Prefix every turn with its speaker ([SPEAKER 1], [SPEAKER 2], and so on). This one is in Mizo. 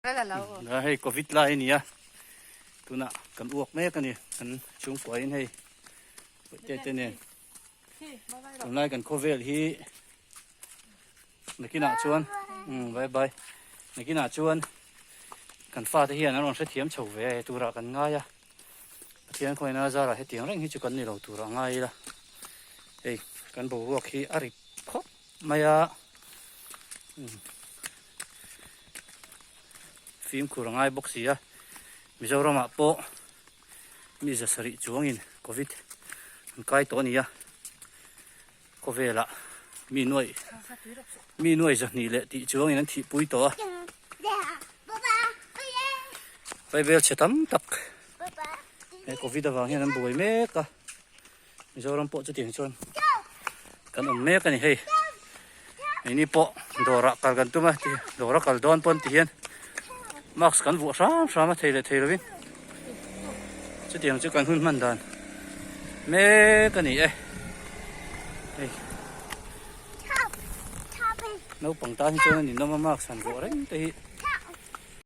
[SPEAKER 1] Hei covid lai a ni a, tunah kan uak mek a ni, kan chhungkuain hei pawihte te nen tunlai kan khawvel hi nakinah chuan umm bye bye nakinah chuan kan fate hian an rawn hrethiam chho ve turah kan ngai a, Pathian khawngaihna zarah hetiang reng hi chu kan ni lo turah ngai ila, hei kan boruak hi a rip khawp mai a. Fimkhur a ngai bawk si a, Mizoramah pawh mi 700 chuangin Covid an kai tawh a ni a, khawvelah mi nuai mi nuai 200 leh tih chuangin an thihpui tawh a, Vaibel chhe tam tak he Covid avang hian an buai mek a. Mizoram pawh chutiang chuan kan awm mek a ni hei keini pawh dawrah kal kan tum a ti dawra kal dawn pawn ti hian mask kan vuah hram hram a thei leh thei lovin chutiang chu kan hun hman dan mek a ni e hei naupang tan hi chuan a ninawm a mask han vuah reng te hi.